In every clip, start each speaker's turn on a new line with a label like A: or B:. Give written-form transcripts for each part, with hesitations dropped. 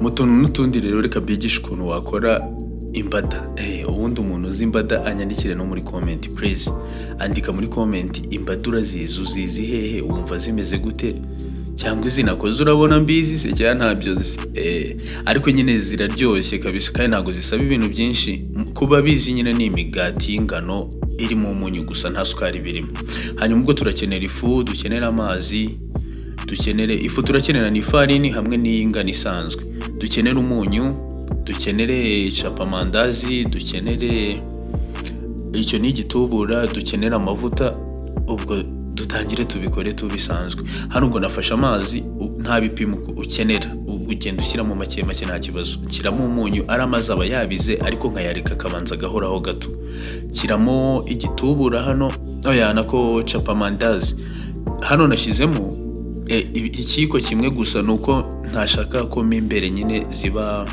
A: Mu tuntu n'utundi rero, reka mbigishe ukuntu wakora imbada. Ubundi umuntu uzi imbada anyandikire no muri comment, please. Andika muri comment, imbada urazizi? Uzizi hehe? Wumva zimeze gute? Cyangwa izi nakoze urabona mbizi se cyangwa ntabyo nzi? Ariko nyine ziraryoshye kabisa, kandi ntabwo zisaba ibintu byinshi. Kuba bizi nyine ni imigati y'ingano irimo umunyu gusa, nta sukari birimo. Hanyuma ubwo turakenera ifu, dukenera amazi, dukenere ifu, turakenera ni ifarini hamwe n'iy'ingano isanzwe, dukenere umunyu, dukenere capamandazi, dukenere icyo ni igitubura, dukenere amavuta. Ubwo dutangire tubikore tubisanzwe. Hano ubwo nafashe amazi, nta bipimo ukenera, ugenda ushyiramo make make, nta kibazo. Nshyiramo umunyu, ari amazi aba yabize, ariko nkayareka akabanza agahoraho gato. Shyiramo igitubura hano, oya, nako capamandazi. Hano nashyizemo ikiyiko kimwe gusa, ni uko ntashaka ko mo imbere nyine ziba.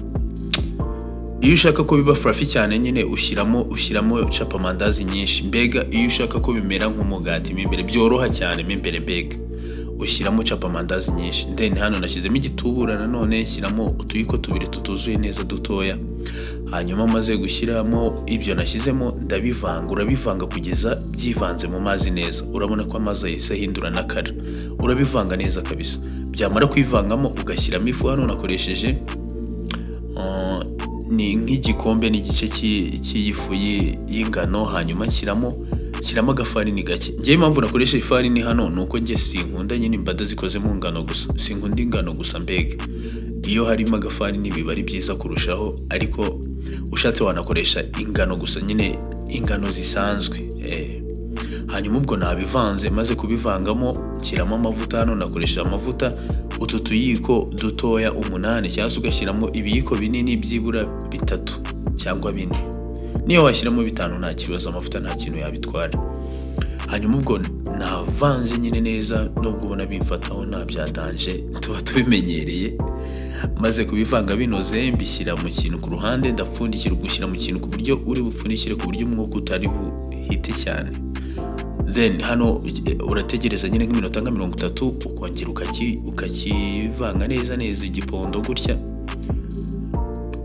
A: Iyo ushaka ko biba fluffy cyane nyine ushyiramo capamandazi nyinshi. Mbega iyo ushaka ko bimera nk'umugati mo imbere, byoroha cyane mo imbere, mbega ushyiramo capamandazi nyinshi. Then hano nashyizemo igitubura nanone, shyiramo utuyiko tubiri tutuzuye neza dutoya. Hanyuma maze gushyiramo ibyo nashyizemo, ndabivanga. Urabivanga kugeza byivanze mu mazi neza. Urabona ko amazi yahise ahindura n'akara. Urabivanga neza kabisa, byamara kwivangamo ugashyiramo ifu. Hano nakoresheje ni nk'igikombe n'igice cy'iyi fu y'ingano. Hanyuma nshyiramo agafarini gake. Njyewe impamvu nakoresha ifarini hano ni uko njye sinkunda nyine imbada zikoze mu ngano gusa, sinkunda ingano gusa. Mbega iyo harimo agafarini biba ari byiza kurushaho, ariko ushatse wanakoresha ingano gusa nyine, ingano zisanzwe. Hanyuma ubwo nabivanze, maze kubivangamo nshyiramo amavuta. Hano nakoresheje amavuta utu tuyiko dutoya umunani, cyangwa se ugashyiramo ibiyiko binini byibura bitatu cyangwa bine. Niyo washyiramo bitanu nta kibazo, amavuta nta kintu yabitwara. Hanyuma ubwo navanze nyine neza, nubwo ubona bimfataho nta byatanje, tuba tubimenyereye. Maze kubivanga binoze, mbishyira mu kintu ku ruhande, ndapfundikira. Gushyira mu kintu ku buryo uri bupfundikire ku buryo umwuka utari buhite cyane. Then hano urategereza nyine nk'iminota nka 30, ukongera ukakivanga neza neza igipondo gutya.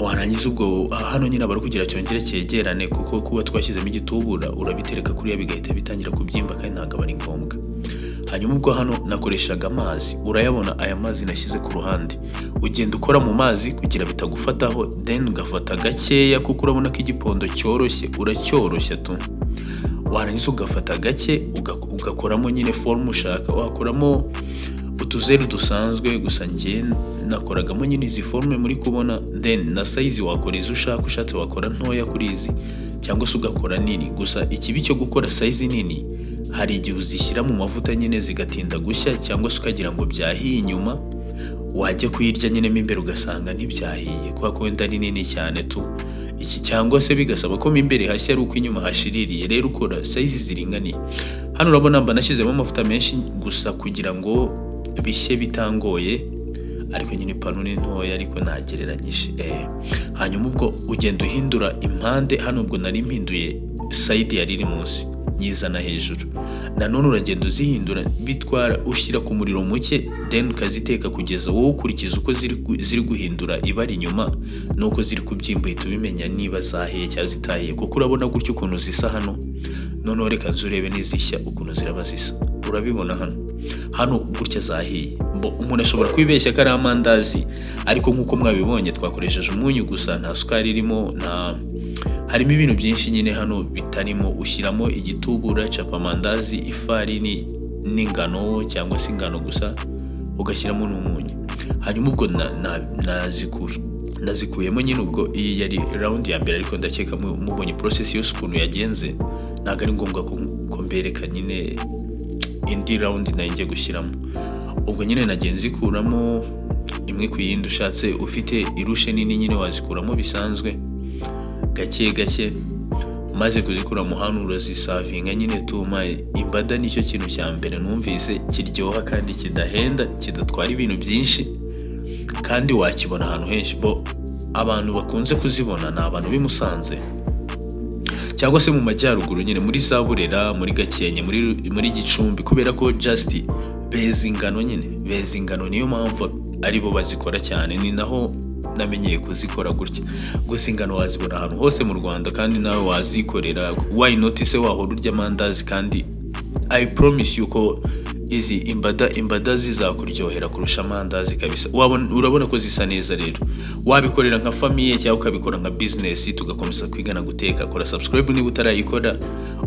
A: Warangiza ubwo hano nyine aba ari kugira cyongere cyegerane, kuko kuba twashyizemo igitubura, urabitereka kuriya bigahita bitangira kubyimba, kandi ntabwo aba ari ngombwa. Hanyuma ubwo hano nakoreshaga amazi, urayabona aya mazi nashyize ku ruhande. Ugenda ukora mu mazi kugira bitagufataho, then ugafata gakeya, kuko urabona ko igipondo cyoroshye, uracyoroshya tu. Warangiza ugafata gake, ugakoramo nyine forme ushaka. Wakoramo utuzeru dusanzwe gusa, njye nakoragamo nyine izi forme muri kubona. Then na size wakora izo ushaka. Ushatse wakora ntoya kuri izi cyangwa se ugakora nini. Gusa ikibi cyo gukora size nini, hari igihe uzishyira mu mavuta nyine zigatinda gushya, cyangwa se ukagira ngo byahiye inyuma, wajya kuyirya nyine mo imbere ugasanga ntibyahiye, kubera ko wenda ari nini cyane tu iki, cyangwa se bigasaba ko mo imbere hashya ari uko inyuma hashiririye. Rero ukora size ziringaniye. Hano urabona mba nashyizemo amavuta menshi gusa kugira ngo bishye bitangoye, ariko nyine ipanu ni ntoya, ariko nagereranyije. Hanyuma ubwo ugenda uhindura impande. Hano ubwo nari mpinduye side yari iri munsi, nyizana hejuru. Nanone uragenda uzihindura, bitwara ushyira ku muriro muke, then ukaziteka kugeza wowe ukurikiza uko ziri guhindura ibara inyuma nuko ziri kubyimba, uhita ubimenya niba zahiye cyangwa zitahiye, kuko urabona gutya ukuntu zisa hano. Noneho reka nze urebe n'izishya ukuntu ziraba zisa. Urabibona hano gutya zahiye. Umuntu ashobora kwibeshya ko ari amandazi, ariko nk'uko mwabibonye twakoresheje umunyu gusa, nta sukari irimo, nta harimo ibintu byinshi nyine hano bitarimo. Ushyiramo igitubura, capamandazi, ifarini n'ingano cyangwa se ingano gusa, ugashyiramo n'umunyu. Hanyuma ubwo nazikuyemo nyine. Ubwo iyi yari round ya mbere, ariko ndakeka mubonye process yose ukuntu yagenze, ntabwo ari ngombwa ko mbereka nyine indi round nayo ngiye gushyiramo. Ubwo nyine nagiye nzikuramo imwe ku yindi. Ushatse ufite irushe nini nyine wazikuramo bisanzwe gake gake. Maze kuzikuramo hano urazisavinga nyine tuma. Imbada nicyo kintu cya mbere numvise kiryoha kandi kidahenda, kidatwara ibintu byinshi, kandi wakibona ahantu henshi. Bo abantu bakunze kuzibona ni abantu b'i Musanze cyangwa se mu majyaruguru nyine, muri za Burera, muri Gakenke, muri Gicumbi, kubera ko just beza ingano nyine, beza ingano, niyo mpamvu aribo bazikora cyane. Ni naho namenyeye kuzikora gutya. Gusa ingano wazibona ahantu hose mu Rwanda kandi nawe wazikorera. Why not se wahora urya amandazi? Kandi I promise you ko izi imbada zizakuryohera kurusha amandazi kabisa. Wabona, urabona ko zisa neza. Rero wabikorera nka famille cyangwa ukabikora nka business, tugakomeza kwigana guteka. Kora subscribe niba utarayikora,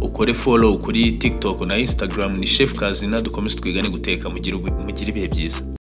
A: ukore follow kuri TikTok na Instagram, ni Chef Kazina. Dukomeze twigane guteka. Mugire ibihe byiza.